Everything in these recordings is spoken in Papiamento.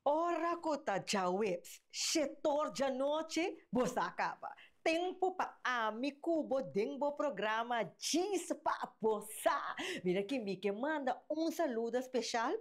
Ora ku ta djaweps, shetor djanochi, bo sa kaba. Tempu pa ami ku bo den bo programa Djis pa Bo Sa. Mira ki mi ke manda un saludo speshal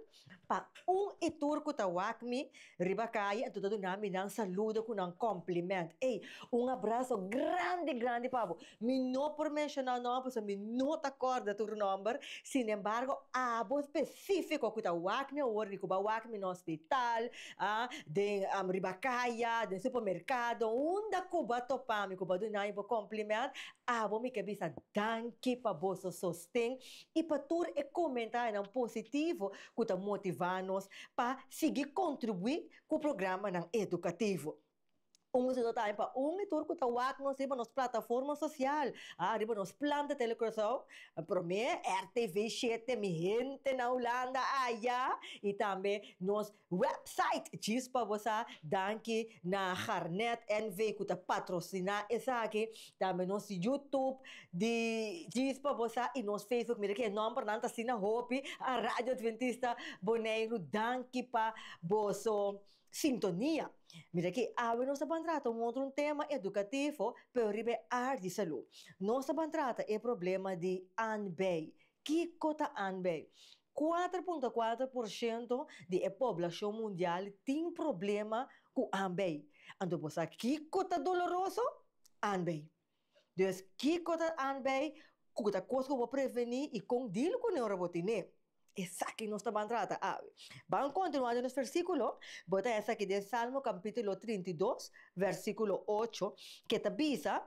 pa un i tur ku ta wak mi riba kaya anto ta duna mi nan saludo ku nan kompliment. Ey, un abraso grandi grandi pa bo. Mi no por menshoná nòmber pasobra mi no ta kòrda tur nòmber, sinembargo abo spesífiko ku ta wak mi awor di ku bo a wak mi na hospital, ah, den riba kaya, den supermerkado, unda ku bo a topa mi ku bo a duna mi bo kompliment, abo mi ke bisa danki pa boso sosten i pa tur e komentarionan positivo ku ta motivá nos pa sigui kontribuí ku programanan edukativo. Un saludo tambe pa un i tur ku ta wak nos riba nos plataforma sosial, ah, riba nos plan di Telecuraçao, promé RTV shete, mi hente na Hulanda aya, i tambe nos Website djis pa bo sa danki na Garnet NV ku ta patrosiná esaki, tambe nos YouTube di djis pa bo sa i nos Facebook mira ki e nòmbernan ta asina hopi a Radio Adventista Boneiru danki pa boso sintonia. Mira ki awe nos ta ban trata un otro un tema edukativo pero riba e art di salú. Nos ta ban trata e problema di anbei. Kiko ta anbei? 4.4 porshento di e poblashon mundial tin problema ku anbei. Anto bo sa kiko ta doloroso? Anbei. Dus kiko ta anbei ku ta kos ku bo prevení i kon deal kuné ora bo tin'é? Esaki nos ta ban trata awe. Ban kontinuá den nos versíkulo. Bo ta esaki den Salmo kapítulo 32, versíkulo 8, ke ta bisa,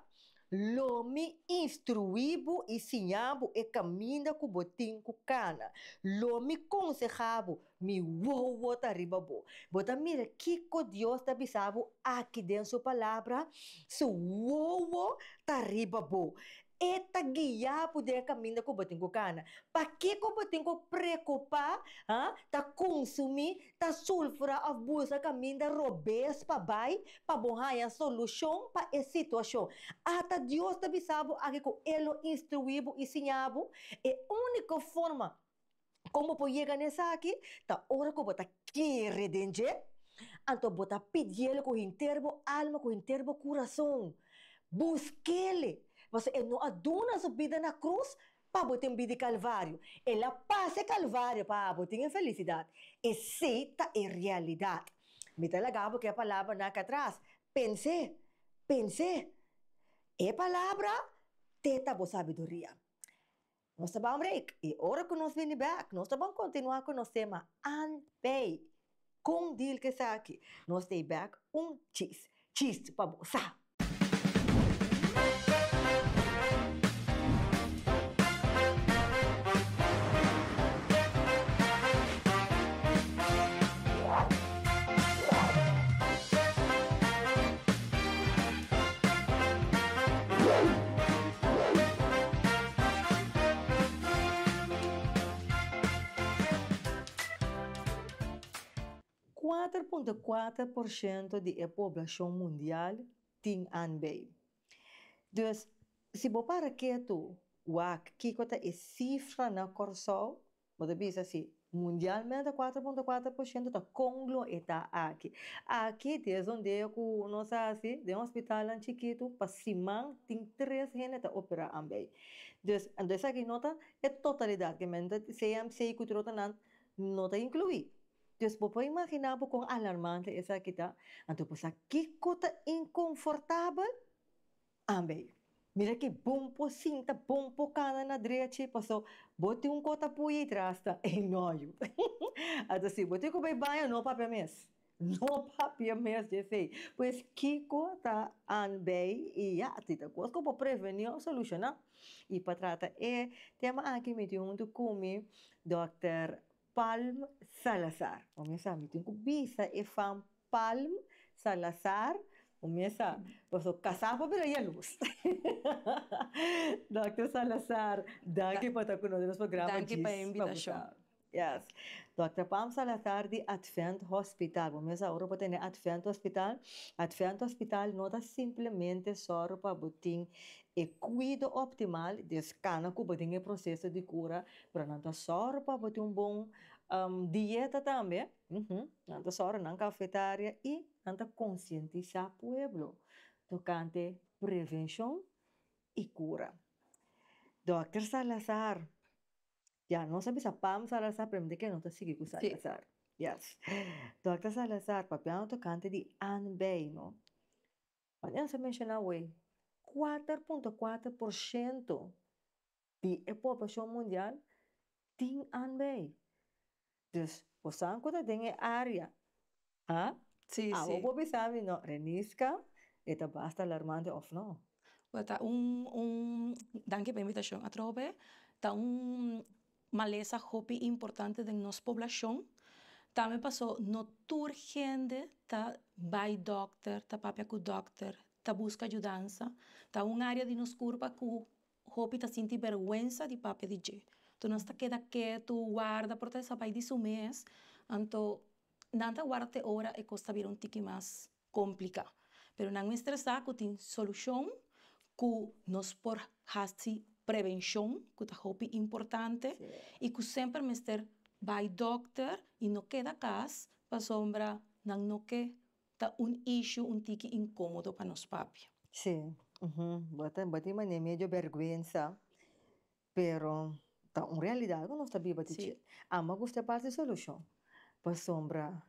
Lo mi instruí bo i siña bo e kaminda ku bo tin ku kana. Lo mi konsehá bo, mi wowo ta riba bo. Bo ta mira kiko Dios ta bisa bo aki den su Palabra? Su wowo ta riba bo. E ta guia bo den e kaminda ku bo tin ku kana. Pakiko bo tin ku preokupá, ha, ta kunsumí, ta sulfurá òf buska kaminda robes pa bai pa bo haña solushon pa e situashon? Ata Dios ta bisa bo aki ku e lo instruí bo i siña bo. E úniko forma Kon bo por yega na esaki? Ta ora ku bo ta kere den dje, anto bo ta pidiel ku henter bo alma, ku henter bo kurason. Busk'el, pasobra e no a duna su bida na krus pa bo tin bida di Kalvario. El a pasa e Kalvario pa bo tin e felisidat. Esei ta e realidat. Mi ta laga bo ku e palabranan aki atras. Pens'é, pens'é. E palabra te ta bo sabiduria. Nos ta ban break y ora cu nos bini bek nos ta ban continua cu nos tema Anbey. Con deal cu esaki? Nos ta ey bek un chis. Chis pa bo sa! 4.4% di e poblashon mundial tin anbei. Dus, si bo para ketu wak kiko ta e sifra na Kòrsou, Bo ta bisa si mundialmente 4.4% ta kon lo e ta aki. Aki tin e sondeo ku nos a hasi den hospitalnan chikitu pa siman tin tres hende ta opera ambei. Dus anto esaki no ta e totalidat ke men ta CMC ku tur otronan no ta inkluí. Dus bo por imagina bo kon alarmante esaki ta. Anto bo sa kiko ta inkonfortabel? Ambe, mira ki bon por sinta, bon por cana na drechi, paso bo tin un cota puya y tras ta e noyo. Anto si bo tin cu bay baño, no papia mes. No papia mes di esey. Pues kico ta anbey y ya, si ta cos cu por preveni of soluciona. Y pa trata e tema aki mi tin hunto cu mi Dòkter Palm Salazar. Bo mester sa mi tin cu bisa e fam Palm Salazar, bo mester sa, paso casá por bira yaluz. Dòkter Salazar, danki pa ta cu nos den nos programa Danki pa e Djis pa invitashon. Bo Sa. Yes. Dòkter Pam Salazar di Advent Hospital. Bo mes awor bo tene Advent Hospital. Advent Hospital no ta simplemente sòru pa bo tin e kuido optimal, des kana ku bo den e proseso di kura, pero nan ta sòru pa bo tin un bon dieta tambe. Nan ta sòru nan kafetaria i nan ta konsientisá pueblo tokante prevenshon i kura. Dòkter Salazar, ya nos a bisa Pam Salazar pero mi ta kere nos ta sigui ku Salazar. Yes. Dòkter Salazar, papiando tokante di anbei no, wanneer nos a menshoná awey, 4.4% di e poblashon mundial tin anbei. Dus bo sa ku ta den e área, ha? Sí, Abo sí. por bisa mi no, Reniska, e ta basta alarmante òf no? Wel ta un un danki pa e invitashon atrobe. Ta un malesa hopi importante den nos poblashon. Tambe paso no tur hende ta bai dòkter, ta papia ku dòkter, ta buska yudansa. Ta un área di nos kurpa ku Hopi ta sinti bergwensa di papia di dje. Anto nos ta keda ketu, warda por ta esa bai di su mes. Anto nan ta warda te ora e kos ta bira un tiki mas kompliká. Pero nan mester sa ku tin solushon, ku nos por hasi prevenshon, ku ta hopi importante, i ku semper mester bai dòkter i no keda kas pasobra nan no ke Ta un issue un tiki incomodo pa nos papia. Sí, bo ta bo tin manera medio berguensa, pero ta un realidad cu nos ta biba dichi. Amo a gusta parti solucion, pasobra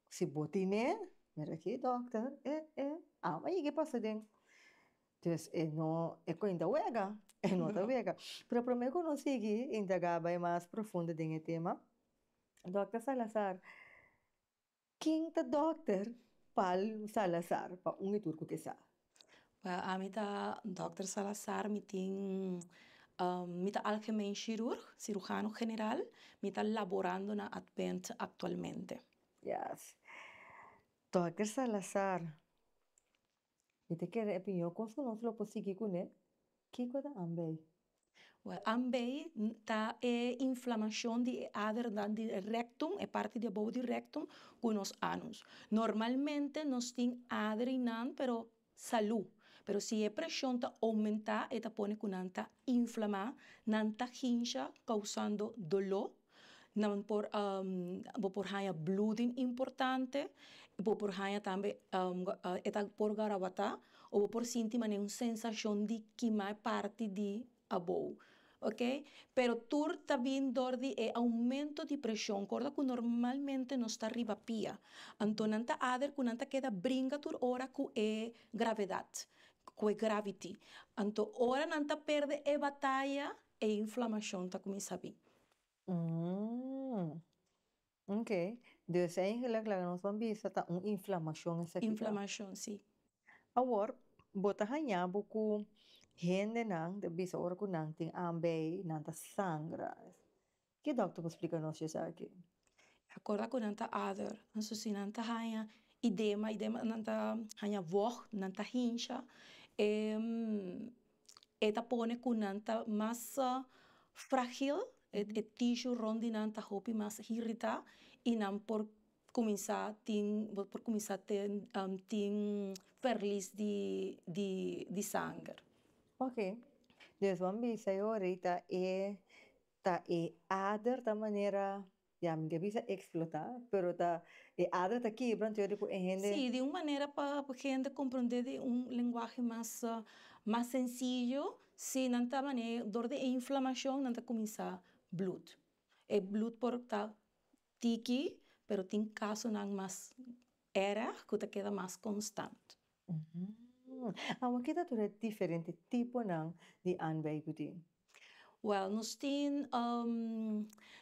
si bo tine, mira aki dokter, e e amo a yega pasa den. Dus e no e cuenta wega, e no ta wega. Pero prome cu nos sigui indaga bay mas profundo den e tema, Dokter Salazar, Ken ta Dòkter Pal Salazar pa un i tur ku ke sa? Wel, ami ta Dòkter Salazar, mi tin, mi ta algemeen chirurg, cirujano general, mi ta laborando na Advent aktualmente. Yes. Dòkter Salazar, mi ta kere e piñó kos ku nos lo por sigui kuné, kiko ta ambei? Wel, ambei ta e inflamashon di e adernan di rectum, e parti di abou di rectum, ku nos anus. Normalmente nos tin ader einan, pero salú. Pero si e preshon ta oumentá, e ta pone ku nan ta inflamá, nan ta hinsha, kousando doló. Nan por, bo por haña bloeding importante, bo por haña tambe e ta por garawatá o bo por sinti manera un sensashon di kima e parti di abou, ok. Pero tur ta bin dor di e oumento di preshon, korda ku normalmente nos ta riba pia, anto nan ta ader ku nan ta keda bringa tur ora ku e gravedat, ku e gravity, anto ora nan ta perde e bataya e inflamashon ta kuminsá bin. Mm. Ok. Dus eigenlijk laga nos ban bisa ta un inflamacion esaki ta. Inflamacion, si. Awor, bo ta haña bo ku hendenan ta bisa ora ku nan tin ambei, nan ta sangra. Ke dòkter por splika nos esaki? Acorda ku nan ta ader. Anto si nan ta haña edema, edema nan ta haña vocht, nan ta hincha, e E ta pone ku nan ta mas fragil, e tishu rond di nan ta hopi mas irritá i nan por kuminsá tin bo por kuminsá ten tin verlies di di sanger. Ok, dus bo a bisa e orita e ta e ader ta manera Ya, mi ke bisa explotá, pero ta e ader ta kibra, anto yo di ku e hende. Sí, di un manera pa hende komprondé di un lenguahe mas mas sensiyo, si nan ta manera dor di e inflamashon nan ta kuminsá blut. E blut por ta tiki, pero tin kasonan mas erg ku ta keda mas konstant. Awor ki ta tur e diferente tiponan di aanbei ku tin? Well, nos tin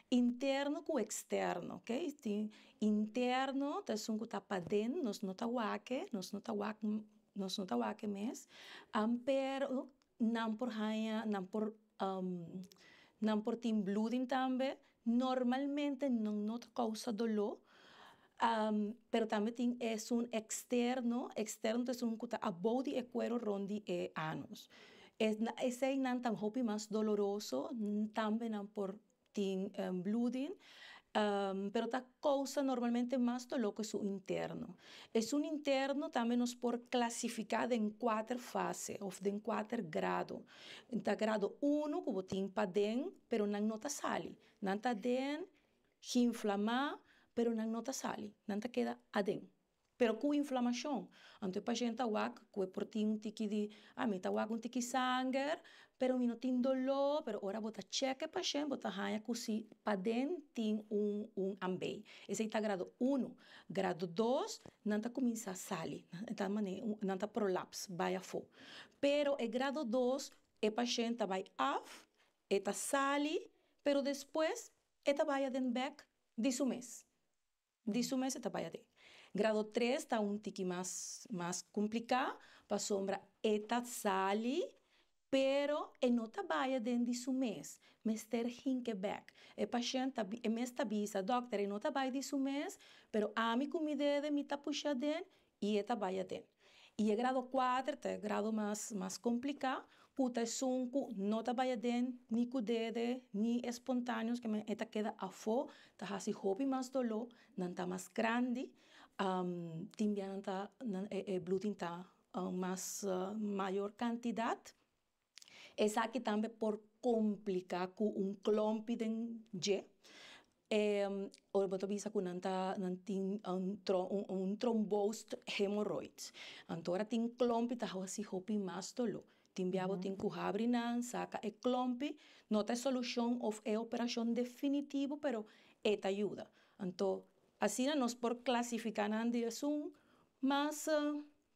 interno ku eksterno, ok. Tin interno ta esun ku ta paden, nos no ta wak e, nos no ta wak, nos no ta wak e mes. Pero nan por haña, nan por nan por tin bloeding tambe. Normalmente nan no ta kousa doló, pero tambe tin esun eksterno, eksterno ta esun ku ta abou di e kuero rond di e anus. Eseinan ta hopi mas doloroso, tambe nan por tin bloeding. Pero ta kousa normalmente mas doló ku esun interno. Esun interno tambe nos por klasifiká den kuater fase òf den kuater grado. Ta grado unu ku bo tin paden pero nan no ta sali. Nan ta den hinflamá pero nan no ta sali, nan ta keda aden. Pero ku inflamashon. Anto e pashent ta wak ku e por tin un tiki di, ah mi ta wak un tiki sanger, pero mi no tin doló, pero ora bo ta chèk e pashent bo ta haña ku si paden tin un un ambei. Esei ta grado unu. Grado dos, nan ta kuminsá sali, nan ta mane nan ta prolaps, bai afó. Pero e grado dos, e pashent ta bai af, e ta sali, pero despues e ta bai aden bèk di su mes. Di su mes e ta bai aden. Grado tres ta un tiki mas mas kompliká pasobra e ta sali pero e no ta bai aden di su mes, mester hinke bèk. E pashènt ta e mes ta bisa, dòkter e no ta bai di su mes pero ami ku mi dede mi ta pusha aden i e ta bai aden. I e grado kuater ta e grado mas mas kompliká ku ta esun ku no ta bai aden ni ku dede ni espontaneo ke men e ta keda afó ta hasi hopi mas doló nan ta mas grandi tin bia nan ta nan e e bloeding ta mas mayor kantidat. Esaki tambe por kompliká ku un klòmpi den dje. Ora bo ta bisa ku nan ta nan tin un trombosed hemorroid. Anto ora tin klòmpi ta hasi hopi mas doló. Tin bia bo tin ku habri nan, saka e klòmpi. No ta e solushon òf e operashon definitivo pero e ta yuda. Anto asina nos por klasifiká nan di esun mas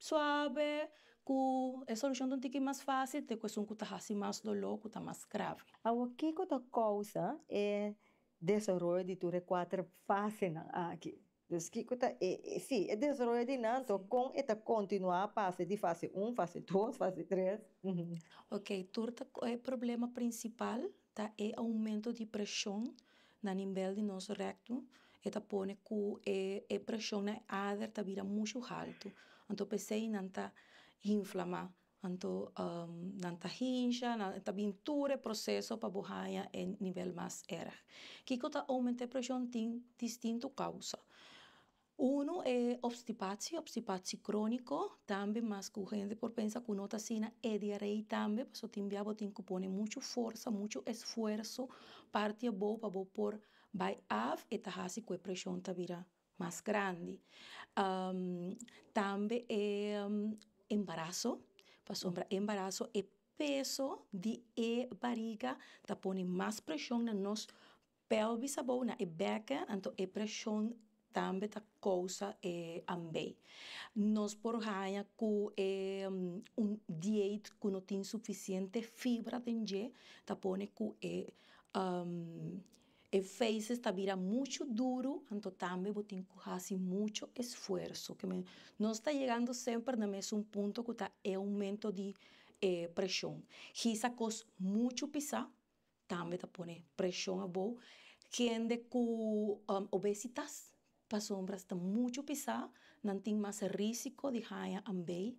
Suave, ku e solushon ta un tiki mas fásil te ku esun ku ta hasi mas doló, ku ta mas grave. Awor, kiko ta kousa e desaroyo di tur e kuater fasenan aki? Dus kiko ta e, sí, e desaroyo di nan, anto kon e ta kontinuá pasa di fase un, fase dos, fase tres? Oké, tur ta e problema prinsipal ta e oumento di preshon na nivel di nos rectum, e ta pone ku e e preshon na e ader ta bira muchu haltu. Anto p'esei nan ta hinflamá, anto nan ta hinsha, nan ta bin tur e proseso pa bo haña e nivel mas erg. Kiko ta oumentá e preshon? Tin distinto kousa. Uno e obstipatie, obstipatie crónico, tambe mas cu hende por pensa cu no ta asina, e diarei tambe, pasobra tin bia bo tin cu pone mucho forsa, mucho esfuerso parti abou pa bo por bai af, e ta haci cu e presion ta bira mas grandi. Tambe e embaraso, pasobra embaraso e peso di e bariga ta pone mas presion na nos Pelvis abou na e bekken, anto e preshon tambe ta kousa e ambei. Nos por haña ku e un dieet ku no tin sufisiente fibra den dje ta pone ku e e feces ta bira muchu duru, anto tambe bo tin ku hasi muchu esfuerso. Ke men nos ta yegando semper na mesun punto ku ta e oumento di e preshon. Hisa kos muchu pisá tambe ta pone preshon abou. Hende ku obesitas, pasobra ta muchu pisá, nan tin mas risiko di haña ambei.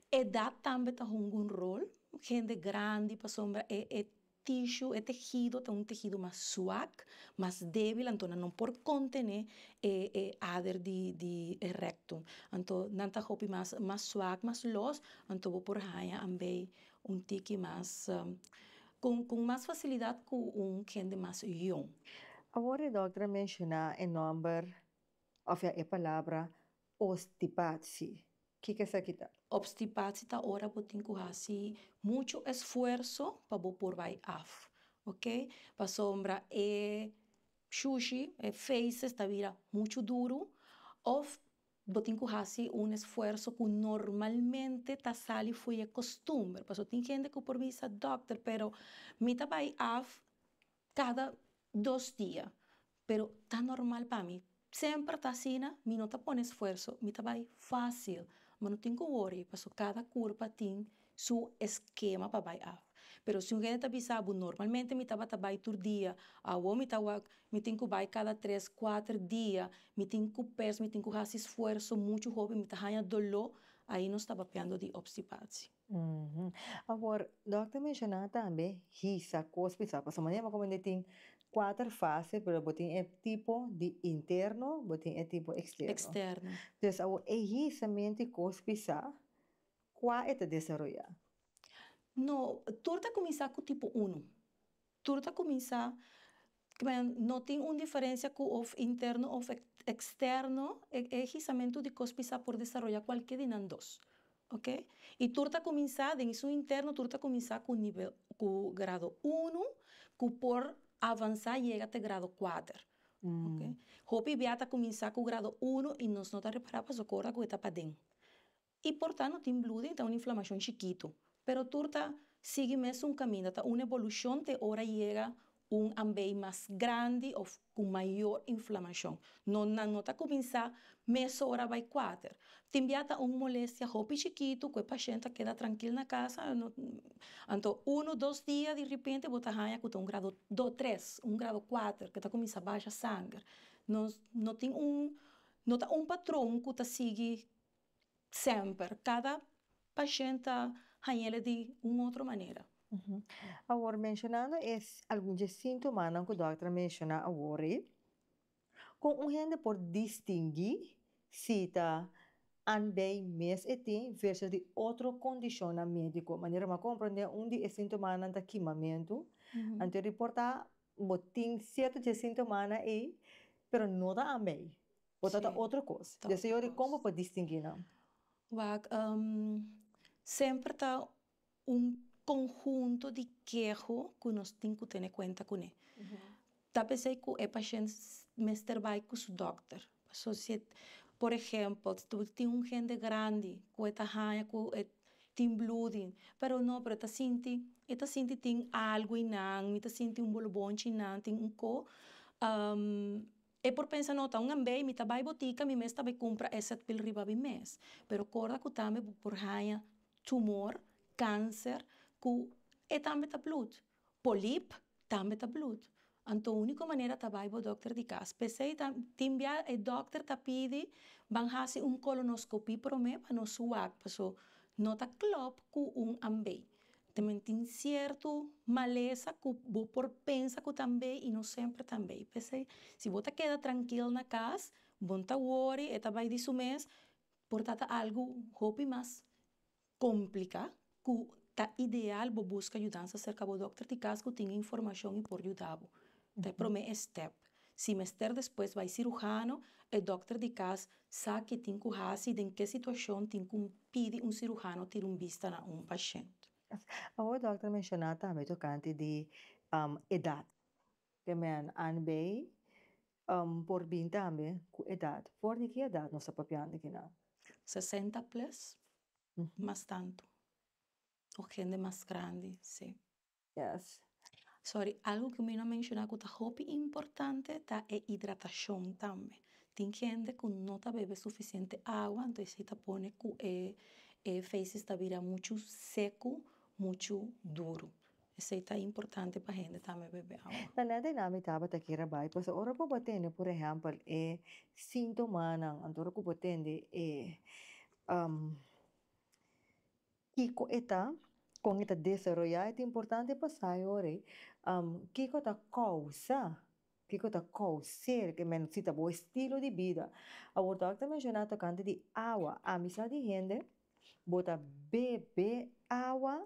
Edat tambe ta hunga un rol. Hende grandi, pasobra e e tishu, e tehido ta un tehido mas suak, mas débil, anto nan no por kontené e e ader di di e rectum. Anto nan ta hopi mas mas suak, mas los, anto bo por haña ambei un tiki mas Con con mas facilidad cu un hende mas yong. Awor e dokter a menciona e nomber of ya e palabra obstipatie. Kiko esaki ta? Obstipatie ta ora bo tin cu haci mucho esfuerso pa bo por bay af, ok. Pasobra e shushi, e feces ta bira mucho duro of Bo tin ku hasi un esfuerso ku normalmente ta sali fo'i e kostumber. Pasobra tin hende ku por bisa, Dòkter, pero mi ta bai af kada dos dia, pero ta normal pa mi. Semper ta asina, mi no ta pone esfuerso, mi ta bai fásil. Bo no tin ku wori, pasobra kada kurpa tin su eskema pa bai af. Pero si un hende ta bisa bo, normalmente mi tabata bai tur dia, awo mi ta wak, mi tin ku bai kada tres, kuater dia, mi tin ku pes, mi tin ku hasi esfuerso muchu hopi, mi ta haña doló, ahi nos ta papiando di obstipatie. Awor, dòkter menshoná tambe hisa kos pisá, pasobra manera bo komo tin. Kuater fase, pero bo tin e tipo di interno, bo tin e tipo eksterno. Eksterno. Dus awor e hisamento di kos pisá, kua e ta desaroyá? No, tur ta kuminsá ku tipo unu. Tur ta kuminsá, no tin un diferensia ku òf interno òf eksterno, e hisamentu di kos pisá por desaroyá kualke di nan dos. Oke? I tur ta kuminsá den esun interno, tur ta kuminsá ku nivel, ku grado unu, ku por avansá yega te grado kuater. Oke? Hopi bia ta kuminsá ku grado unu i nos no ta repará pasobra ora ku e ta paden. I por ta no tin bloeding, ta un inflamashon chikitu. Pero tur ta sigui mesun kaminda, ta un evolushon te ora yega un ambei mas grandi òf ku mayor inflamashon. No, nan no ta kuminsá mesora bai kuater. Tin bia ta un molestia hopi chikitu ku e pashènt ta keda trankil na kasa, no, anto unu, dos dia di ripente bo ta haña ku ta un grado do, tres, un grado kuater ku ta kuminsá basha sanger. Nos no tin un, no ta un patron ku ta sigui semper. Kada pashènt ta hañ'el di un otro manera. Awor, menshonando e algun dje síntomanan ku dòkter a menshoná awor ei, kon un hende por distinguí si ta anbei mes e tin versus di otro kondishonnan médiko? Manera mi a komprondé, un di e síntomanan ta kimamentu. Anto di por ta bo tin sierto dje síntomanan ei, pero no ta anbei. Bo ta ta otro kos. Deseo di kon bo por distinguí nan? Wak, semper ta un konhunto di keho ku nos tin ku tene kuenta kuné. Ta p'esei ku e pashènt mester bai ku su dòkter. Pasobra si e, por ehèmpel, si tin un hende grandi ku e ta haña ku e tin bloeding, pero no, pero e ta sinti, e ta sinti tin algu einan, mi ta sinti un bolobonchi einan, tin un ko. E por pensa, No, ta un ambei, mi ta bai botica, mi mes ta bai cumpra e setpil riba mi mes. Pero corda cu tambe bo por haña tumor, cancer, cu e tambe ta bloed. Polip tambe ta bloed. Anto unico manera ta bai bo dokter di cas. P'esey ta tin bia e dokter ta pidi ban haci un colonoscopie prome pa nos wak, paso no ta klop cu un ambei. Tambe tin sierto malesa ku bo por pensa ku ta bei i no semper ta bei. P'esei, si bo ta keda trankil na kas, bo no ta wori, e ta bai di su mes, por ta ta algu hopi mas kompliká ku ta ideal bo buska yudansa serka bo dòkter di kas ku tin e informashon i por yuda bo. Ta e promé stèp. Si mester despues bai siruhano, e dòkter di kas sa ke tin ku hasi, den ke situashon tin ku pidi un siruhano tira un bista na un pashènt. Awor dòkter menshoná tambe tokante di edat. Ke men anbei por bin tambe ku edat. For di ki edat nos ta papiando kinan? 60 plus, mas tantu. Of hende mas grandi, si. Yes. Sorry, algo ku mi no a menshoná ku ta hopi importante ta e hidratashon tambe. Tin hende ku no ta bebe sufisiente awa, anto esei ta pone ku e e feces ta bira muchu seku, muchu duru. Esei ta importante pa hende tambe bebe awa. Na nèt einan mi tabata kier a bai, pasobra ora ku bo tende por ehèmpel e síntomanan, anto ora ku bo tende e Kiko e ta, kon e ta desaroyá, e ta importante pa sa e ora ei kiko ta kousa, kiko ta kous'é, ke men si ta bo estilo di bida. Awor dòkter ta menshoná tokante di awa, ami sa di hende bo ta bebe awa,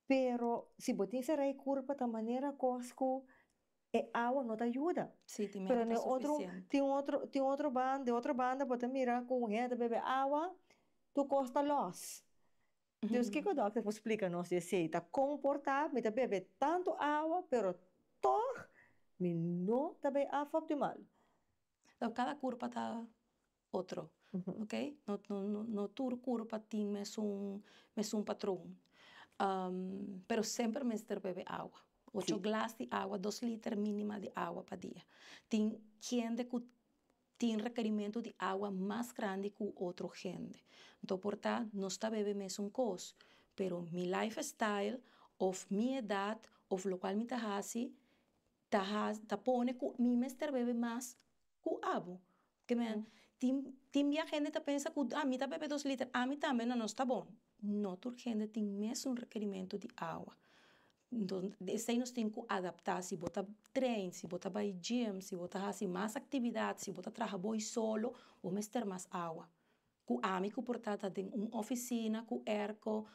pero si bo tin será e kurpa ta manera kos ku e awa no ta yuda. Sí, tin Pero mester na otro, suficiente. tin otro, tin otro banda, di otro banda bo ta mira ku un hende ta bebe awa, tur kos ta lòs. Dus kiko dòkter por splika nos di esei? Ta kon por ta mi ta bebe tantu awa pero tòg mi no ta bay af optimal? No, kada kurpa ta otro, ok? No, no, no tur kurpa tin mesun, mesun patron. Pero semper mester bebe awa. Ocho glas di awa, 2 liter minimal di awa pa dia. Tin hende ku tin rekerimentu di awa mas grandi ku otro hende. Anto por ta nos ta bebe mesun kos, pero mi lifestyle òf mi edat òf lokual mi ta hasi ta pone ku mi mester bebe mas ku abo. Ke men tin bia hende ta pensa ku mi ta bebe 2 liter, ami tambe, no, nos ta bon. No tur hende tin mesun rekerimentu di awa. Enton, esei nos tin ku adaptá. Si bo ta train, si bo ta bai gym, si bo ta hasi mas aktividat, si bo ta traha bo solo, bo mester mas awa. Ku ami ku por ta ta den un ofisina ku airco,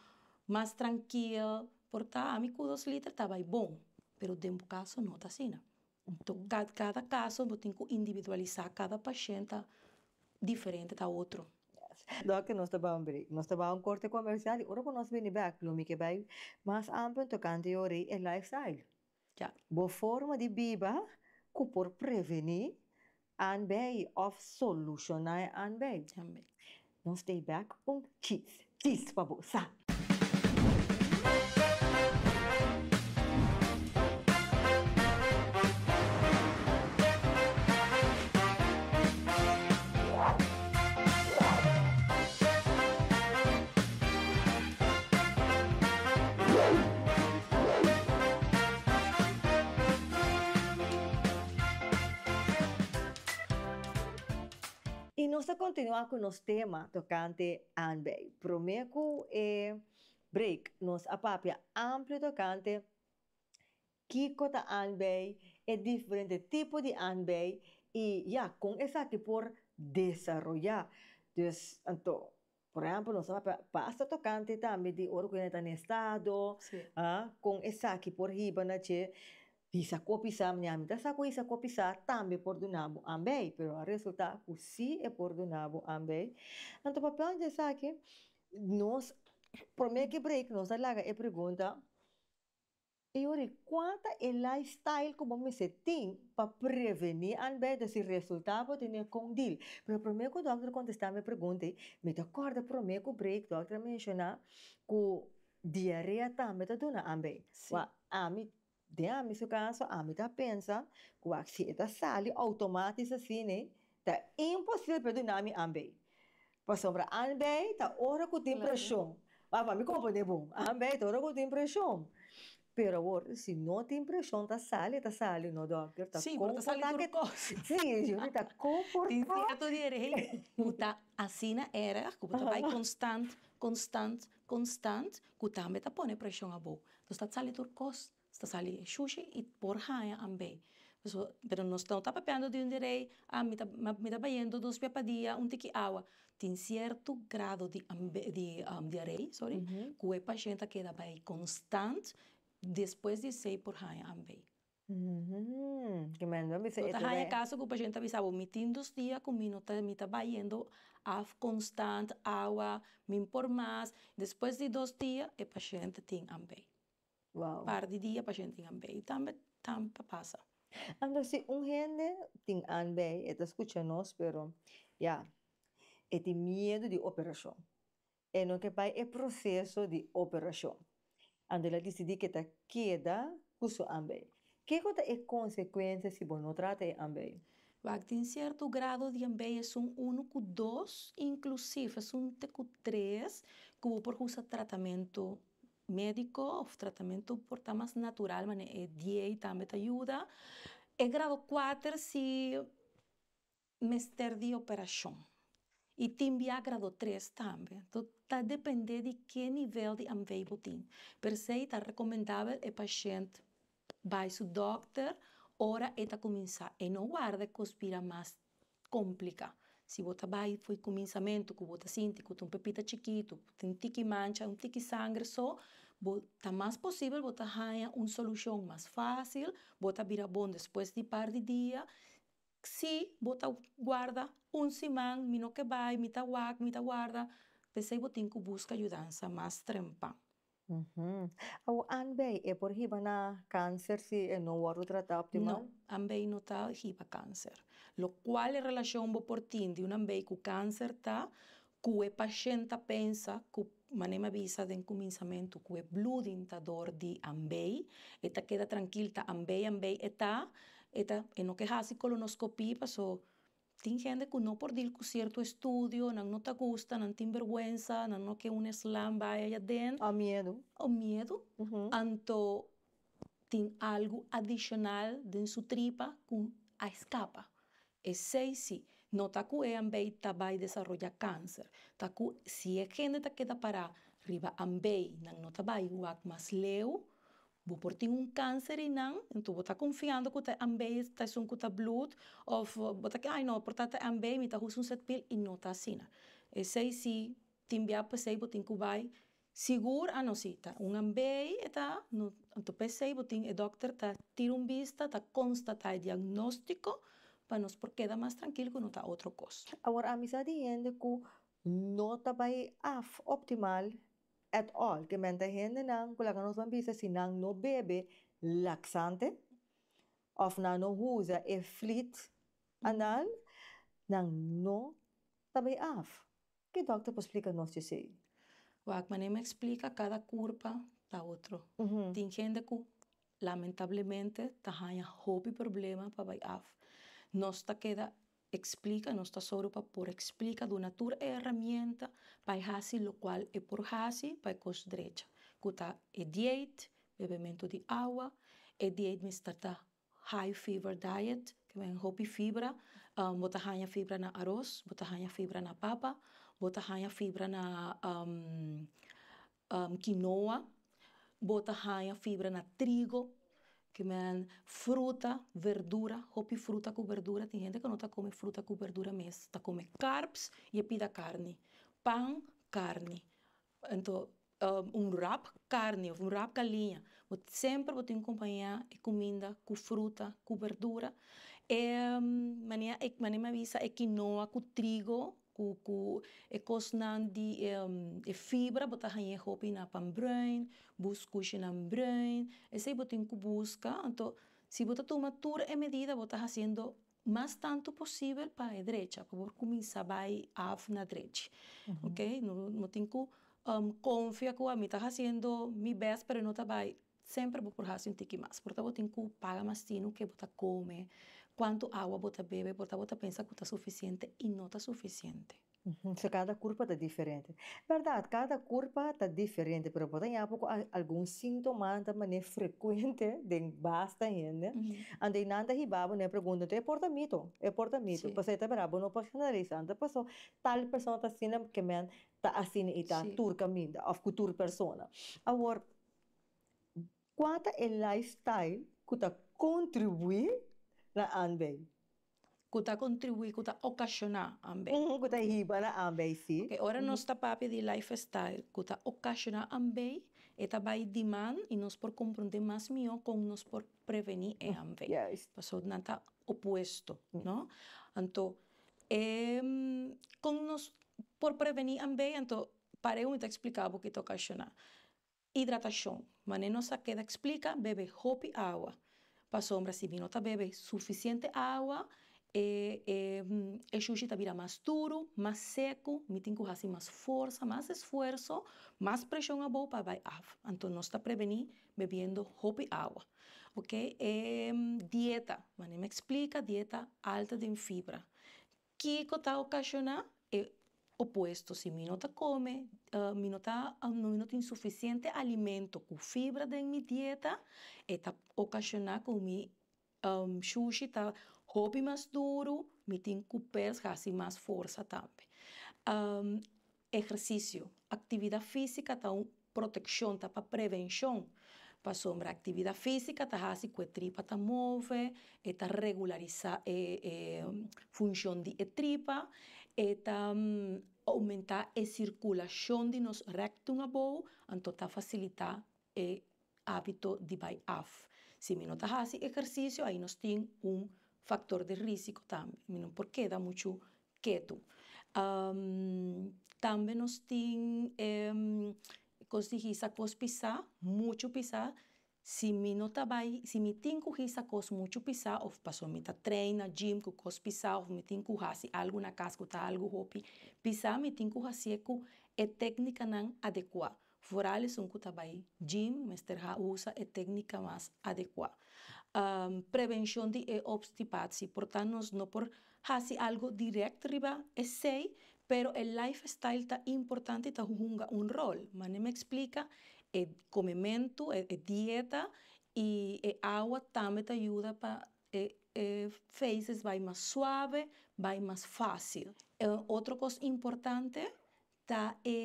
mas trankil, por ta ami ku 2 liter ta bai bon, pero den bo kaso no ta asina. Anto, kada kaso bo tin ku individualisá, kada pashènt ta diferente ta otro. Dòkter, nos ta bai un break. Nos ta bai un korte komersial i ora ku nos bini bèk, lo mi ke bai mas amplio tokante yori e lifestyle. Bo forma di biba ku por prevení ANBI òf solushoná e ANBI. Tambe. Nos stay back un chis. Chis pa bo sa. I nos ta kontinuá ku nos tema tokante ANBI. Promé ku e break nos a papia amplio tokante kiko ta ANBI, e diferente tipo di ANBI i ya kon esaki por desaroyá. Dus anto, por ehèmpel, nos a papia basta tokante tambe di ora ku hende ta na estado, kon esaki por hiba na dje hisa ku pisá. Mi ta sa ku hisa ku pisá tambe por duna bo ANBI, pero a resultá ku sí e por duna bo ANBI. Anto papia di esaki, nos promé ku break nos a laga e pregunta e ora kua ta e lifestyle ku bo mester tin pa prevení ANBI, dus si resultá bo tene kon deal. Pero promé ku dòkter kontestá mi pregunta ei, mi ta kòrda promé ku break dòkter a menshoná ku diarea tambe ta duna ANBI. Wak, ami, den ami su kaso, ami ta pensa ku wak si e ta sali outomátis asina ei, ta imposibel pa e duna mi ANBI. Pasobra ANBI ta ora ku tin preshon. Wak, pa mi komprendé bon, ANBI ta ora ku tin preshon. Pero awor, si no tin preshon ta sali, ta sali, no dòkter? Ta Sí, pero ta sali komportá tur ke kos. Sí, ta Tin komportá. sierto diarrea ku ta asina erg, ku bo ta bai konstant, konstant, konstant, ku tambe ta pone preshon abou. Dus ta sali tur kos, ta sali shushi i por haña ANBI. So, pero nos no ta papiando di un diarrea, ah, mi ta bayendo dos bia pa dia, un tiki awa. Tin sierto grado di ANBI, di diarrea, sorry, ku e pashènt ta keda bai konstant, despues di esei por haña ANBI. Ke men bo bisa No e ta ta haña bai. Kaso ku pashènt ta bisa bo, mi tin 2 dia ku mi no ta, mi ta bayendo af konstant awa, mi por mas. Despues di 2 dia e pashènt tin ANBI. Par di dia pashènt tin ANBI. Tambe tambe pasa. Anto si un hende tin ANBI, e ta skucha nos, pero ya, e tin miedu di operashon. E no ke bai e proseso di operashon. Anto el a disidí ke ta keda ku su ANBI. Kiko ta e konsekuensia si bo no trata e ANBI? Wak, tin sierto grado di ANBI, esun 1 ku 2, inklusive esun te ku 3, ku bo por usa tratamentu médiko òf tratamentu por ta mas natural, manera e dieet tambe ta yuda. E grado 4 si mester di operashon. I tin bia grado 3 tambe. Anto ta dependé di ki nivel di ANBI bo tin. P'esei ta rekomendabel e pashènt bai su dòkter ora e ta kuminsá. E no warda kos bira mas kompliká. Si bo ta bai for di kuminsamentu ku bo ta sinti ku ta un pepita chikitu, tin tiki mancha, un tiki sanger so, bo ta mas posibel bo ta haña un solushon mas fásil, bo ta bira bon despues di par di dia. Si bo ta guarda un siman, mi no ke bai, mi ta wak, mi ta guarda, p'esei bo tin ku buska yudansa mas trempan. Awor ANBI e por hiba na kanser si e no wòrdu tratá optimal? No, ANBI no ta hiba kanser. Lokual e relashon bo por tin di un ANBI ku kanser ta ku e pashènt ta pensa ku manera mi a bisa den kuminsamentu ku e bloeding ta dor di ANBI, e ta keda trankil, ta ANBI, ANBI e ta, e ta e no ke hasi kolonoskopia paso tin hende ku no por deal ku sierto estudio, nan no ta gusta, nan tin bèrgwensa, nan no ke un slang bai aya den. O miedu. O miedu. Anto tin algu adishonal den su tripa ku a skapa. Esei sí, no ta ku e ANBI ta bai desaroyá kanser. Ta ku si e hende ta keda pará riba ANBI, nan no ta bai wak mas leu. Bo por tin un kanser einan, anto bo ta konfiando ku ta ambei ta esun ku ta bloed òf bo ta ke ai no por ta ta ambei mi ta usa un zetpil i no ta asina. Esei si tin bia p'esei bo tin ku bai sigur a no si ta un ambei e ta no anto p'esei bo tin e dòkter ta tira un bista ta konstatá e diagnóstiko pa nos por keda mas trankil ku no ta otro kos. Awor ami sa di hende ku no ta bai af optimal at all. Ke men ta hendenan ku laga nos ban bisa si nan no bebe laksante òf nan no usa e flit anal, nan no ta bai af. Ke dòkter por splika nos esei? Wak, manera mi a eksplika kada kurpa ta otro. Tin hende ku lamentablemente ta haña hopi problema pa bai af. Nos ta keda Explica, nos ta soru pa por explica, duna tur e herramienta pa e haci locual e por haci pa e cos drecha, cu ta e dieet, bebemento di awa, e dieet mester ta high fiber diet, ke men hopi fibra, bo ta haña fibra na aros, bo ta haña fibra na papa, bo ta haña fibra na quinoa, bo ta haña fibra na trigo, ke men fruta, verdura, hopi fruta ku berdura, tin hende ku no ta kome fruta ku berdura mes, ta kome carbs i e pida karni, pan, karni, anto un wrap karni of un wrap galiña, bo semper bo tin ku kompañá e kuminda ku fruta, ku berdura, e manera mi a bisa e quinoa ku trigo Ku ku e kosnan di e fibra bo ta hañ'é hopi na pan bruin, bus kushinan bruin, esei bo tin ku buska. Anto si bo ta tuma tur e medida bo ta hasiendo mas tantu posibel pa e drecha, pa bo kuminsá bai af na drechi. Oke, no tin ku konfia ku ami ta hasiendo mi bèst pero no ta bai. Semper bo por hasi un tiki mas. Por ta bo tin ku paga mas tinu ke bo ta kome, kuantu awa bo ta bebe, por ta bo ta pensa ku ta sufisiente i no ta sufisiente. So kada kurpa ta diferente. Bèrdat, kada kurpa ta diferente, pero bo ta ña poko algun síntomanan ta manera frekuente den basta hende. Anto i nan ta hiba bo na e pregunta, anto e por ta mito, e por ta mito. Pasobra e ta bira bo no por generalisá. Anto paso tal persona ta asina ke men ta asina i ta tur kaminda òf ku tur persona. Awor, Kua ta e lifestyle ku ta kontribuí na aanbei? Ku ta kontribuí, ku ta okashoná aanbei. Ku ta hiba na aanbei, sí. Oke, ora nos ta papia di lifestyle ku ta okashoná aanbei, e ta bai di man i nos por komprondé mas mihó kon nos por prevení e aanbei. Pasobra nan ta opuesto, no? Anto, e kon nos por prevení aanbei? Anto, pareu mi ta ekspliká bo ki ta okashoná. Hidratashon, Manera nos a keda eksplika, bebe hopi awa. Pasobra si mi no ta bebe sufisiente awa, e e shushi ta bira mas duru, mas seku, mi tin ku hasi mas forsa, mas esfuerso, mas preshon abou pa bai af. Anto nos ta prevení bebiendo hopi awa. Oke, e dieta, manera mi a eksplika, dieta alta den fibra. Kiko ta okashoná e opuesto? Si mi no ta kome, mi no ta, mi no tin sufisiente alimento ku fibra den mi dieta, e ta okashoná ku mi shushi ta hopi mas duru, mi tin ku pers hasi mas forsa tambe. Ehersisio, aktividat físika ta un protekshon, ta pa prevenshon, pasobra aktividat físika ta hasi ku e tripa ta move, e ta regularisá e e funshon di e tripa, e ta oumentá e sirkulashon di nos rèktum abou, anto ta fasilitá e hábito di bai af. Si mi no ta hasi ehersisio, ai nos tin un faktor di risiko tambe. Mi no por keda muchu ketu. Tambe nos tin e kos di hisa kos pisá, muchu pisá. Si mi no ta bai, si mi tin ku hisa kos muchu pisá òf pasobra mi ta train na gym ku kos pisá òf mi tin ku hasi algu na kas ku ta algu hopi pisá, mi tin ku hasié ku e téknikanan adekuá. Vooral esun ku ta bai gym mester ha usa e téknika mas adekuá. Prevenshon di e obstipatie, por ta nos no por hasi algu dirèkt riba esei, pero e lifestyle ta importante i ta hunga un ròl. Mane mi eksplika, e komementu, e dieta i e awa tambe ta yuda pa e feces bai mas suave, bai mas fásil. Otro kos importante. Ta e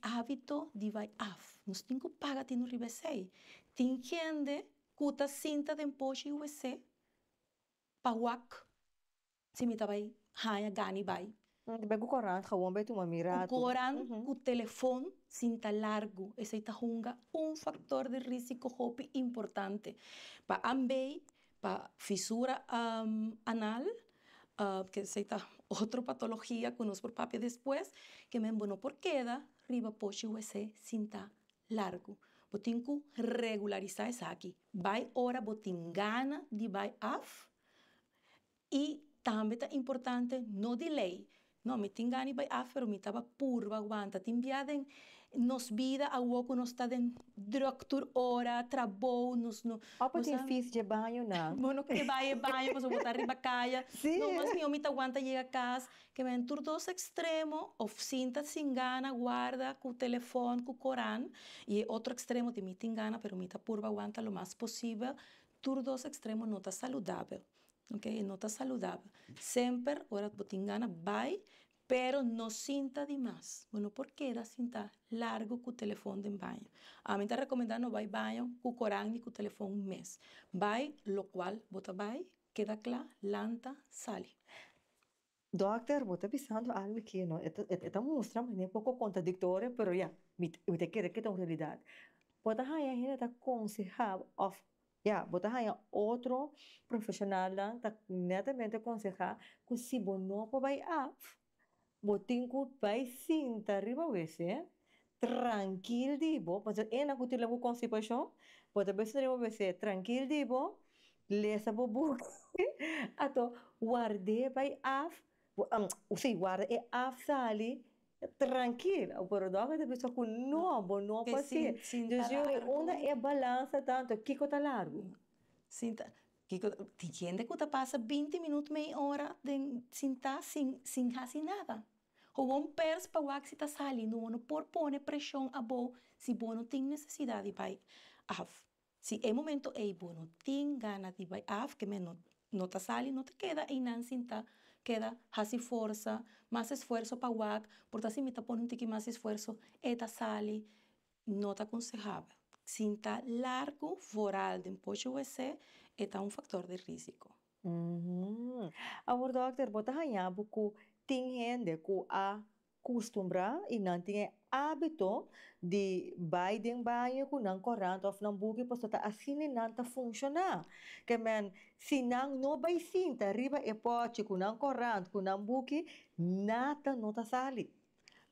hábito di bai af. Nos tin ku paga tinu riba esei. Tin hende ku ta sinta den pochi wc pa wak si mi ta bai haña gana i bai. Di bai ku korant gewoon bai tuma mi Ku ratu. korant, ku telefon sinta largu. Esei ta hunga un faktor di risiko hopi importante pa ambei, pa fisura anal, ke esei ta otro patologia ku nos por papia despues, ke men bo no por keda riba pochi wc sinta largu. Bo tin ku regularisá esaki. Bai ora bo tin gana di bai af i tambe ta importante no delay. No, mi tin gana di bai af pero mi taba purba wanta. Tin bia den nos bida awo ku nos ta den druk tur ora, trabou, nos no. Òf bo tin fis dje bañonan. Bo no ke bai e baño pasobra bo ta riba kaya. No, mas mihó mi ta wanta yega kas. Ke men tur dos ekstremo, òf sinta sin gana warda ku telefòn, ku koran, i e otro ekstremo di mi tin gana pero mi ta purba wanta lo mas posibel. Tur dos ekstremo no ta saludabel. Ok, e no ta saludabel. Semper ora bo tin gana bai, pero no sinta di mas. Bo no por keda sinta largu ku telefon den baño. Ami ta rekomendá no bai baño ku koran ni ku telefon mes. Bai lokual bo ta bai, keda kla, lanta, sali. Dòkter, bo ta bisando algu aki, no? E ta, e ta mustra manera poko kontradiktorio, pero ya, mi mi ta kere ke ta un realidat. Bo ta haña hende ta konsehá òf ya, bo ta haña otro profeshonalnan ta netamente konsehá ku si bo no por bai af, bo tin ku bai sinta riba wc trankil di bo, pasobra esnan ku tin loke konstipashon, bo ta bai sinta riba wc trankil di bo, Lesa bo buki, ato ward'é bai af, si, warda e af sali trankil, pero dòkter ta bisa ku no, bo no por hasié. Dus yori, unda e balansa ta anto? Kiko ta largu? Sinta, kiko, tin hende ku ta pasa binti minut, mei ora den sintá sin sin hasi nada. Gewoon pers pa wak si ta sali, no no por pone preshon abou si bo no tin nesesidat di bai af. Si e momento ei bo no tin gana di bai af, ke men no no ta sali, no ta keda einan sinta, keda hasi forsa, mas esfuerso pa wak, por ta si mi ta pone un tiki mas esfuerso, e ta sali, no ta konsehabel. Sinta largu, vooral den pochi wc, e ta un faktor di risiko. Awor dòkter, bo ta haña bo ku tin hende ku a kustumbrá i nan tin e ábito di bai den baño ku nan korant òf nan buki pasobra ta asina nan ta funshoná. Ke men, si nan no bai sinta riba e pòchi ku nan korant, ku nan buki, nada no ta sali.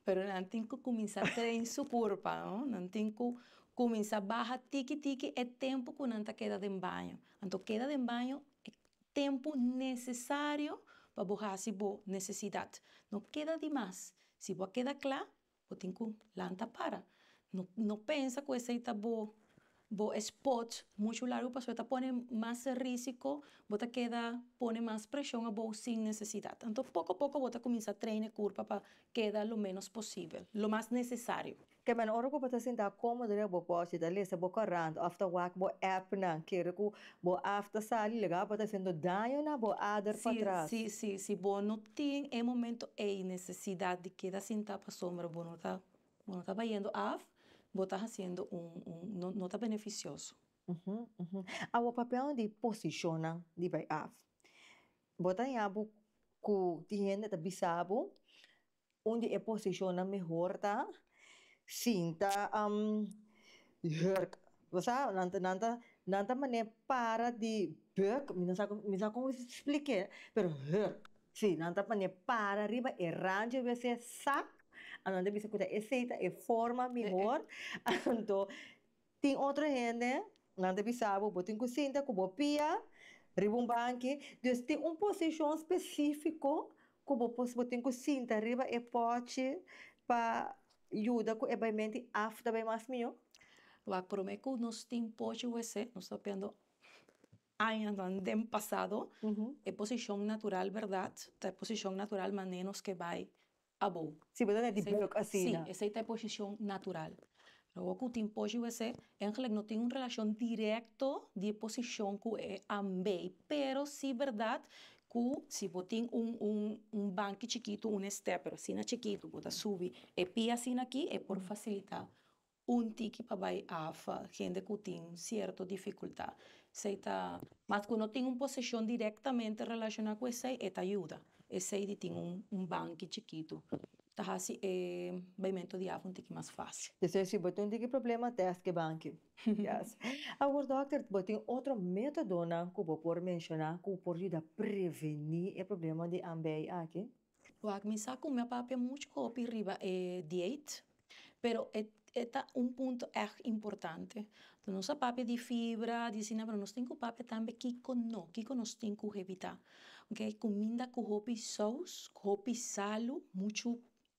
Pero nan tin ku kuminsá train su kurpa, no? Nan tin ku kuminsá baha tiki tiki e tempu ku nan ta keda den baño. Anto keda den baño e tempu nesesario pa bo hasi bo nesesidat. No keda di mas. Si bo a keda kla, bo tin ku lanta para. No no pensa ku esei ta bo bo spot muchu largu pasobra e ta pone mas risiko, bo ta keda pone mas preshon abou sin nesesidat. Anto poko poko bo ta kuminsá train e kurpa pa keda lo ménos posibel, lo mas nesesario. Ke men ora ku bo ta sinta komodo riba bo pochi ta lesa bo korant òf ta wak bo appnan kere ku bo af ta sali lugá bo ta hasiendo daño na bo ader Si, patras. si, si, si bo no tin e momento ei nesesidat di keda sinta pasobra bo no ta bo no ta bayendo af, bo ta hasiendo un un no no ta benefisioso. Awor papel di posishonnan di bai af. Bo ta haña bo ku tin hende ta bisa bo Un di e posishonnan mehor ta sinta hurk. Bo sa, nan ta, nan ta, nan ta manera para di buk, mi no sa kon, mi sa kon splik'é, pero hurk. Sí, nan ta manera para riba e randje wc sak, anto nan ta bisa ku ta esei ta e forma mehor. Anto tin otro hende, nan ta bisa bo, bo tin ku sinta ku bo pia riba un banki. Dus tin un posishon spesífiko Ku bo por bo tin ku sinta riba e pòchi pa yuda ku e baimenti af ta bai mas mihó? Wak promé ku nos tin pòchi wc, nos ta papiando añanan den pasado, e posishon natural bèrdat ta e posishon natural manera nos ke bai abou. Si bo ta na di bùk asina. Sí, esei ta e posishon natural. Pero wak ku tin pòchi wc, èngelijk no tin un relashon direkto di e posishon ku e ambei, pero sí bèrdat. Ku si bo tin un un un banki chikitu, un stepper asina chikitu, bo ta subi e pia asina aki, e por fasilitá un tiki pa bai af hende ku tin sierto difikultat. Esei ta, mas ku no tin un posishon direktamente relashoná ku esei, e ta yuda. Esei di tin un un banki chikitu ta hasi e baimentu di af un tiki mas fásil. Despues si bo tin un tiki problema, tèst ku e banki. Yes. Awor dòkter, bo tin otro métodonan ku bo por menshoná ku por yuda prevení e problema di ambei aki? Wak, mi sa ku mi a papia muchu hopi riba e dieet, pero e e ta un punto ègt importante. Nos a papia di fibra, di asina, pero nos tin ku papia tambe kiko no, kiko nos tin ku evitá. Oke, kuminda ku hopi sous, ku hopi salu, muchu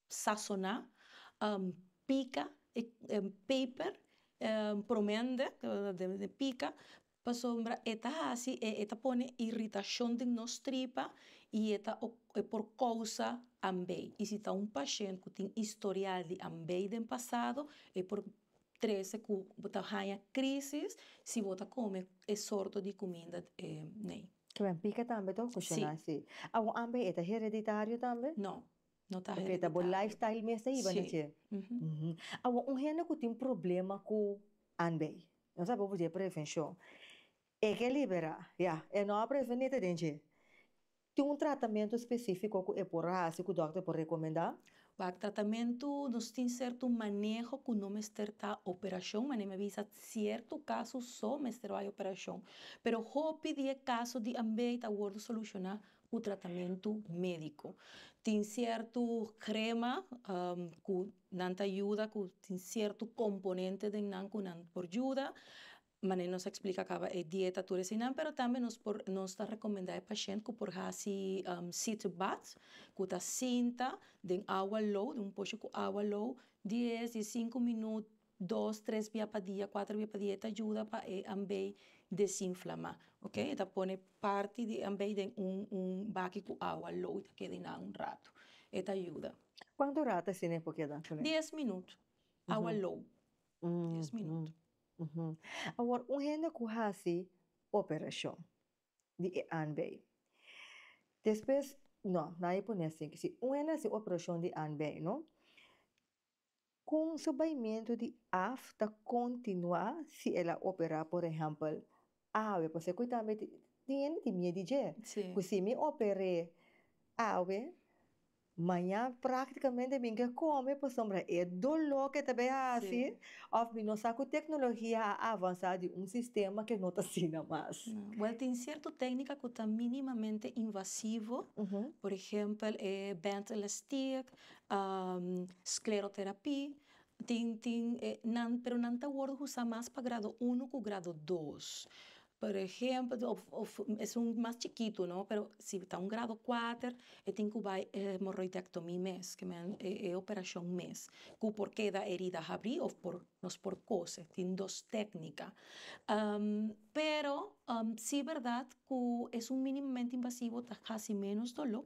sasoná, pika, peper, promende, pika, pasobra e ta hasi, e ta pone iritashon den nos tripa i e ta e por kousa ambei. I si ta un pashent ku tin istorial di ambei den pasado, e por trese ku bo ta haña krisis si bo ta kome e sorto di kuminda nei. Kimen pika tambe ta okushoná si. Awor ambei e ta hereditario tambe? No. No ta Oké, ta bo lifestyle mes ta hiba na dje. Awor, un hende ku tin problema ku anbei, nos a papia di prevenshon, e ke liberá, ya, e no a prevení ta den dje. Tin un tratamentu spesífiko ku e por hasi, ku dòkter por rekomendá? Wak, tratamentu, nos tin sierto maneho ku no mester ta operashon, manera mi a bisa, sierto kaso so mester bai operashon. Pero hopi di e kaso di anbei ta wòrdu solushoná ku tratamentu médiko. Tin sierto krema ku nan ta yuda, ku tin sierto komponente den nan ku nan por yuda. Manera nos a eksplika kaba e dieta tur eseinan, pero tambe nos por nos ta rekomendá e pashènt ku por hasi sitz bath, ku ta sinta den awa lou, den un poshi ku awa lou, dies, diesinku minüt, dos, tres bia pa dia, kuater bia pa dia, e ta yuda pa e ambei desinflamá, ok. E ta pone parti di e ambei den un un baki ku awa lou i ta keda einan un ratu. E ta yuda. Kuantu ratu asina e por keda? Dies minüt, awa lou, dies minüt. Awor, un hende ku hasi operashon di e anbei, despues, no, nan a pone asin, si un hende hasi operashon di anbei, no, Kon su baimentu di af ta kontinuá si el a operá, por ehèmpel, awe? Pasobra ku tambe tin hende tin miedu di dje. Ku si mi oper'é awe, mañan práktikamente mi ke kome pasobra e doló ke ta bai hasi òf mi no sa ku teknologia a avansá di un sistema ke no ta asina mas. Wèl, tin sierto téknika ku ta mínimamente invasivo, por ehèmpel e band elastiek, Scleroterapie, tin tin e nan pero nan ta wòrdu usá mas pa grado uno ku grado dos. Por ehèmpel òf òf esun mas chikitu no pero si ta un grado kuater e tin ku bai e hemorroidectomie mes ke men e e operashon mes ku por keda herida habrí òf por nos por kose tin dos téknika. Pero si bèrdat ku esun mínimamente invasivo ta hasi ménos doló.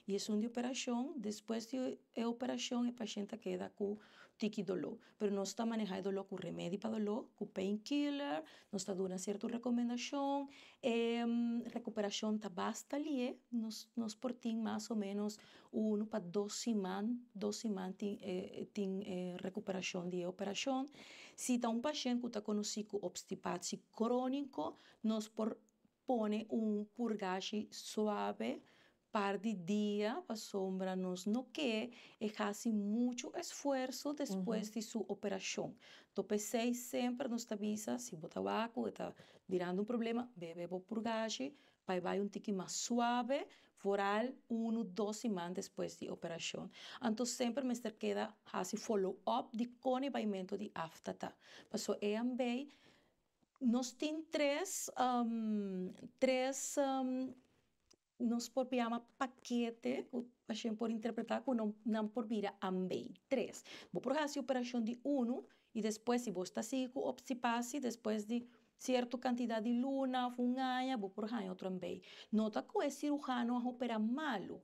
I esun di operashon, despues di e operashon e pashent ta keda ku tiki doló. Pero nos ta manehá e doló ku remedi pa doló, ku painkiller, nos ta duna sierto rekomendashon. E rekuperashon ta basta lié, nos nos por tin mas o ménos unu pa dos siman, dos siman tin e tin e rekuperashon di e operashon. Si ta un pashent ku ta konosí ku opstipatsi króniko, nos por Pone un purgashi suave par di dia pasobra nos no ke e hasi muchu esfuerso despues di su operashon. To p'esei semper nos ta bisa si bo ta wak ku e ta birando un problema bebe bo purgashi pa e bai un tiki mas suave foral unu dos siman despues di operashon. Anto semper mester keda hasi follow up di kon e baimentu di afta ta paso e ambei Nos tin tres, tres nos por yama pakete ku pashent por interpretá ku no nan por bira ambei. Tres. Bo por hasi operashon di unu i despues si bo sta sigui ku opstipasi despues di sierto kantidat di luna òf un aña bo por haña otro ambei. No ta ku e siruhano a operá malu.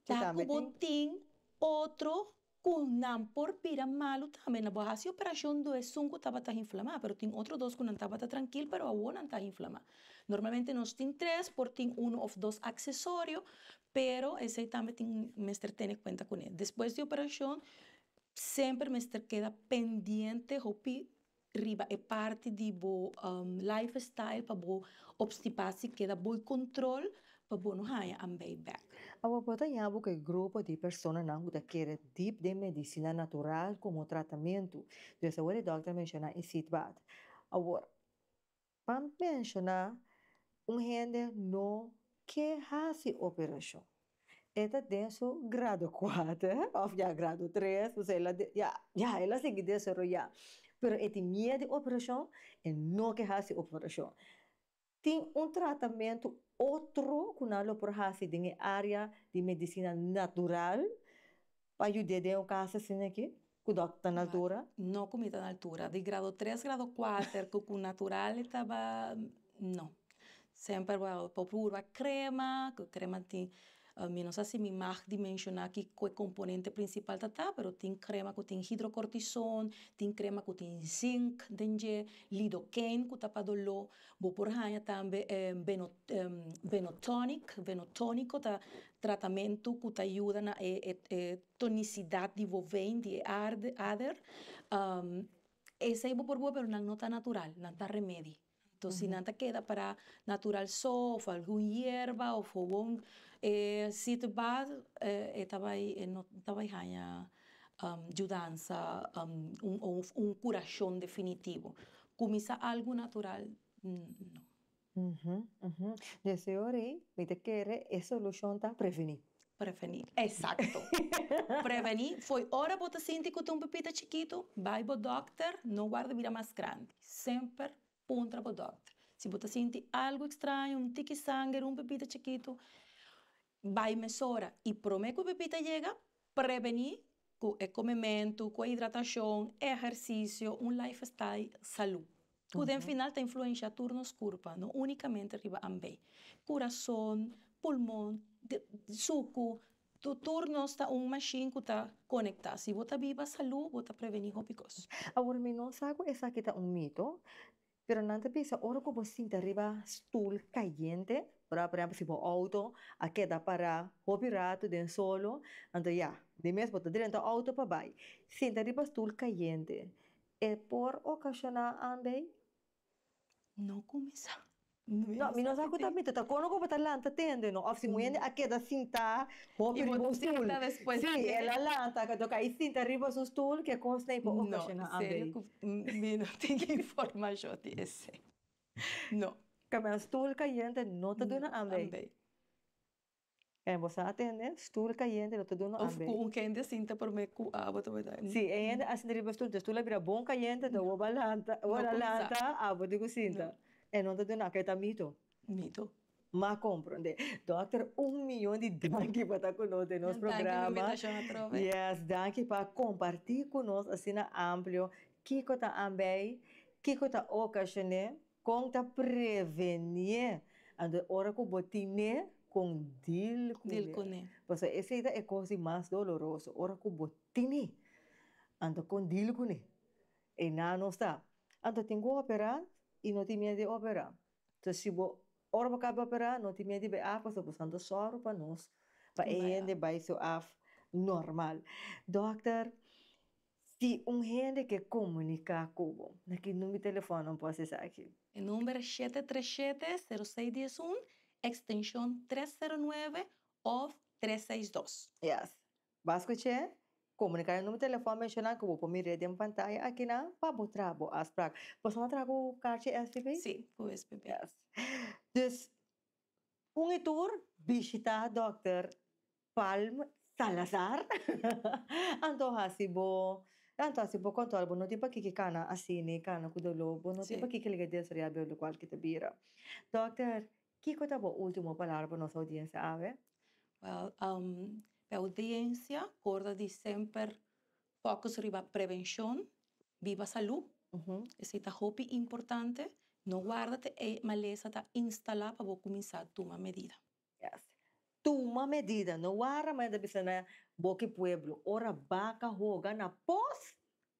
Ta ku bo tin otro. Ku nan por bira malu tambe. Nan bo hasi operashon do esun ku tabata inflamá, pero tin otro dos ku nan tabata trankil pero awor nan ta inflamá. Normalmente nos tin tres, por tin unu òf dos aksesorio, pero esei tambe tin mester tene kuenta kuné. Despues di operashon semper mester keda pendiente hopi riba e parti di bo lifestyle pa bo obstipatie keda boi control pa bo no haña ambei bek. Awor bo ta yabu ku e grupo di personanan ku ta kere dip den medisina natural komo tratamentu. Dus awor e dòkter a menshoná e sitbad. Awor, pa menshoná un hende no ke hasi operashon. E ta den su grado kuater òf ya grado tres, osea el a ya ya el a sigui desaroyá, pero e tin miedu di operashon, e no ke hasi operashon. Tin un tratamentu otro ku nan lo por hasi den e área di medisina natural pa yud'é den un kaso asina aki ku dòkter ta na altura? No ku mi ta na altura. Di grado tres, grado kuater ku ku natural e taba no. Semper bo por purba krema, ku krema tin mi no sa si mi mag di menshoná kiko e komponente prinsipal ta ta, pero tin krema ku tin hidrokortison, tin krema ku tin zink den dje, lidocaine ku ta pa doló. Bo por haña tambe venotonic, venotóniko ta tratamentu ku ta yuda na e tonisidat di bo vein, di e ader. Esei bo por boe pero nan no ta natural, nan ta remedi. Enton si nan ta keda para natural so of algun yerba of gewoon e sitbad e ta bai e no ta bai haña yudansa of un kurashon definitivo. Kuminsá algu natural no. Deseo rei mi ta kere e solushon ta prevení. Prevení, exacto. Prevení, fo'i ora bo ta sinti ku ta un pipita chikitu, bai bo dòkter, no warda bira mas grandi. Semper puntra bo dòkter. Si bo ta sinti algu ekstraño, un tiki sanger, un pipita chikitu, bai mesora. I promé ku e pipita yega, prevení ku e komementu, ku e hidratashon, ehersisio, un lifestyle salú. Ku den final ta influenshá tur nos kurpa, no únikamente riba ambei. Kurason, pulmon, suku, tur nos ta un mashin ku ta konektá. Si bo ta biba salú, bo ta prevení hopi kos. Awor mi no sa ku esaki ta un mito, Pero nan ta bisa ora ku bo sinta riba stul kayente, por ehempel si bo outo a keda para hopi ratu den solo, anto ya, di mes bo ta drenta outo pa bai. Sinta riba stul kayente, e por okashoná ambei? No kuminsá. No, mi no sa ku ta mito, ta kono ku bo ta lanta tende no, òf si un hende a keda sintá hopi riba un stul, si el a lanta anto kai sinta riba su stul, ke kos nei por okashoná No, serio ku mi no tin informashon di esei, no. Kamba stul kayente no ta duna ambei. En bo sa atende, stul kayente no ta duna Of ku un hende sinta prome ku abo ta bira. Si, e hende a sinta riba stul, te stul a bira bon kayente, enton bo ba lanta, bo a lanta, abo tin ku sinta. E no ta duna, ke ta mito. Mito. M'a komprende. Dòkter, un miyon di danki pa ta ku nos den nos programa. Danki pa invitashon atrobe. Yes, danki pa kompartí ku nos asina amplio kiko ta ambei, kiko ta okashoné, Kon ta prevenié? Anto ora ku bo tin'é, kon deal kuné? Deal kuné. Pasobra esei ta e kos di mas doloroso, ora ku bo tin'é, anto kon deal kuné? Einan nos ta. Anto tin ku operá i no tin miedu di operá. Entonces si bo, ora bo kaba operá, no tin miedu di bai af pasobra bo santo sòru pa nos, pa e hende bai su af normal. Dòkter, Si un hende ke komuniká ku bo, na ki number di telefòn nan por hasi esaki? E number 737 06 11, ekstenshon 309 òf 362. Yes. Bo a skuch'é? Komuniká e number di telefòn menshoná ku bo por mir'é den pantaya akinan pa bo traha bo afsprak. Boso a traha ku karchi SVB? Sí, ku SVB. Yes. Dus, un i tur bishitá dòkter Palm Salazar anto hasi bo anto hasi bo control bo no tin pakiki cana asini cana cu dolor bo no tin pakiki liga desaroya beo locual ki ta bira. Dokter kico ta bo ultimo palabra pa nos audiencia awe? Well pa e audiencia corda di semper focus riba prevencion, biba salud, esey ta hopi importante, no warda te e malesa ta instala pa bo cuminsa tuma medida. Yes. Tuma medida, no wara manera ta bisa na boki pueblo, ora baka hoga na pos,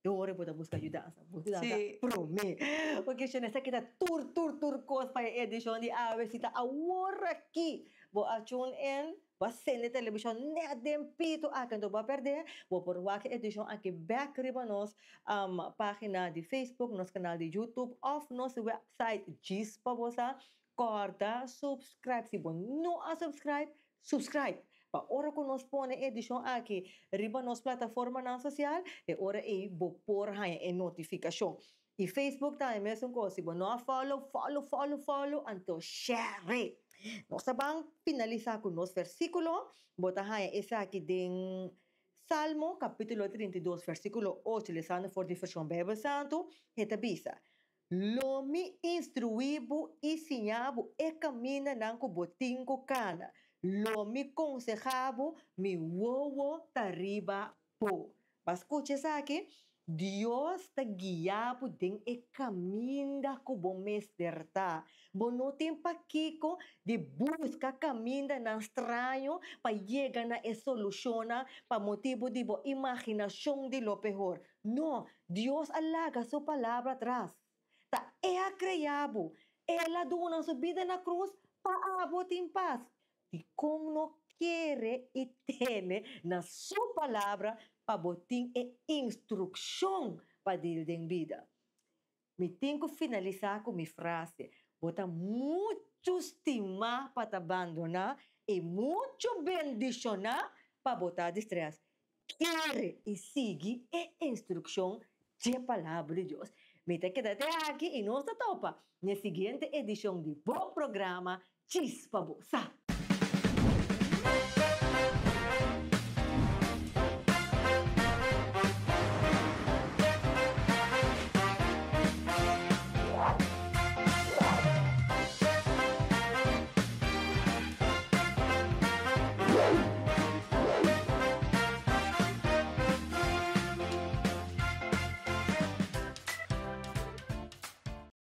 e ora bo ta buska yudansa. Buska yudansa prome. Porque shon esaki ta tur tur tur kos pa e edishon di awe si ta awor aki bo a tune in, bo a sende televishon net den pito aki anto bo a perde, bo por wak e edishon aki bek riba nos pagina di Facebook, nos kanal di YouTube of nos website djis pa bo sa Kòrda subscribe, si bo no a subscribe, subscribe pa ora ku nos pone e edishon aki riba nos plataformanan sosial e ora ei bo por haña e notifikashon. I Facebook tambe mesun kos, si bo no a follow, follow, follow, follow, anto share. Nos ta ban finalisá ku nos versíkulo, bo ta haña esaki den Salmo kapítulo 32 versíkulo 8, lesando for di Vershon Beibel Santu, e ta bisa, Lo mi instruí bo i siña bo e kamindanan ku bo tin ku kana. Lo mi konsehá bo, mi wowo ta riba bo. Bo a skucha esaki? Dios ta guia bo den e kaminda ku bo mester ta. Bo no tin pakiko di buska kamindanan straño pa yega na e solushonnan pa motibu di bo imaginashon di lo pehor. No, Dios a laga su palabra atras. Ta E a krea bo. El a duna su bida na krus pa abo tin pas. Dikon no kere i tene na su palabra pa bo tin e instrukshon pa dil den bida? Mi tin ku finalisá ku mi frase, Bo ta muchu stimá pa ta bandoná i muchu bendishoná pa bo ta di strès. Kere i sigui e instrukshon dje Palabra di Dios. Mi ta keda te aki i nos ta topa n'e siguiente edishon di bo programa Chispa Bo Sa.